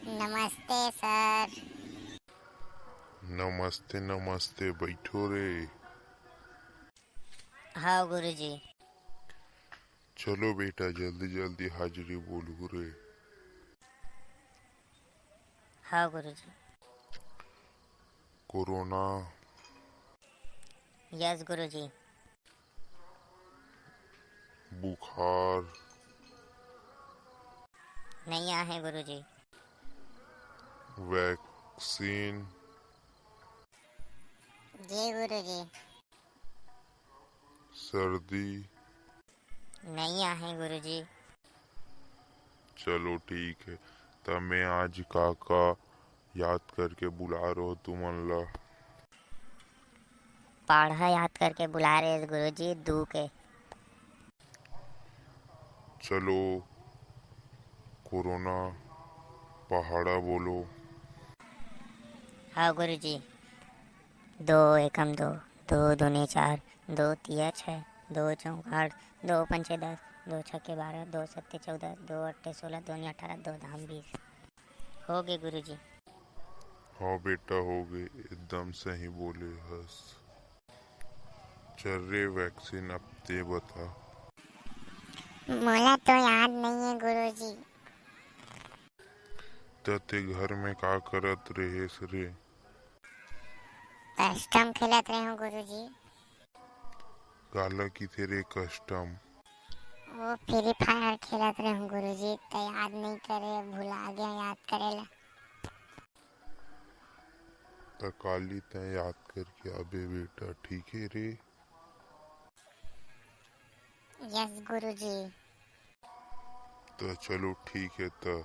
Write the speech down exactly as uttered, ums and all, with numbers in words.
नमस्ते सर। नमस्ते नमस्ते, बैठो रे। हाँ गुरुजी। चलो बेटा, जल्दी जल्दी हाजिरी बोलू रे। हाँ गुरुजी। कोरोना। यस गुरुजी। बुखार। नहीं आहे गुरुजी। वैक्सीन। जी गुरुजी। सर्दी। नहीं आहे गुरुजी। चलो ठीक है, त मैं आज का का याद करके बुला रहो तुमन ला। पहाड़ा याद करके बुला रहे गुरुजी, दू के। चलो कोरोना पहाड़ा बोलो। हाँ गुरुजी। दो एकम दो, दो दूने चार, दो तिया छः, दो चौक आठ, दो पंचे दस, दो छक्के बारह, दो सत्ते चौदह, दो अट्ठे सोलह, दो नया अठारह, दो धाम बीस। हो गे गुरुजी। हाँ बेटा, हो गे, एकदम सही बोले हस। चल रे वैक्सीन, अब ते बता। मोला तो याद नहीं है गुरुजी। त ते घर में का करत रहेस रे? कस्टम खेलत रहे हूँ गुरुजी। काला किथे रे कस्टम? वो फ्री फायर खेलत रहे हूँ गुरुजी, त याद नहीं करे, भुला गया याद करे ला। त काली तैं याद करके आबे बेटा, ठीक है रे? यस गुरुजी। त चलो ठीक है, त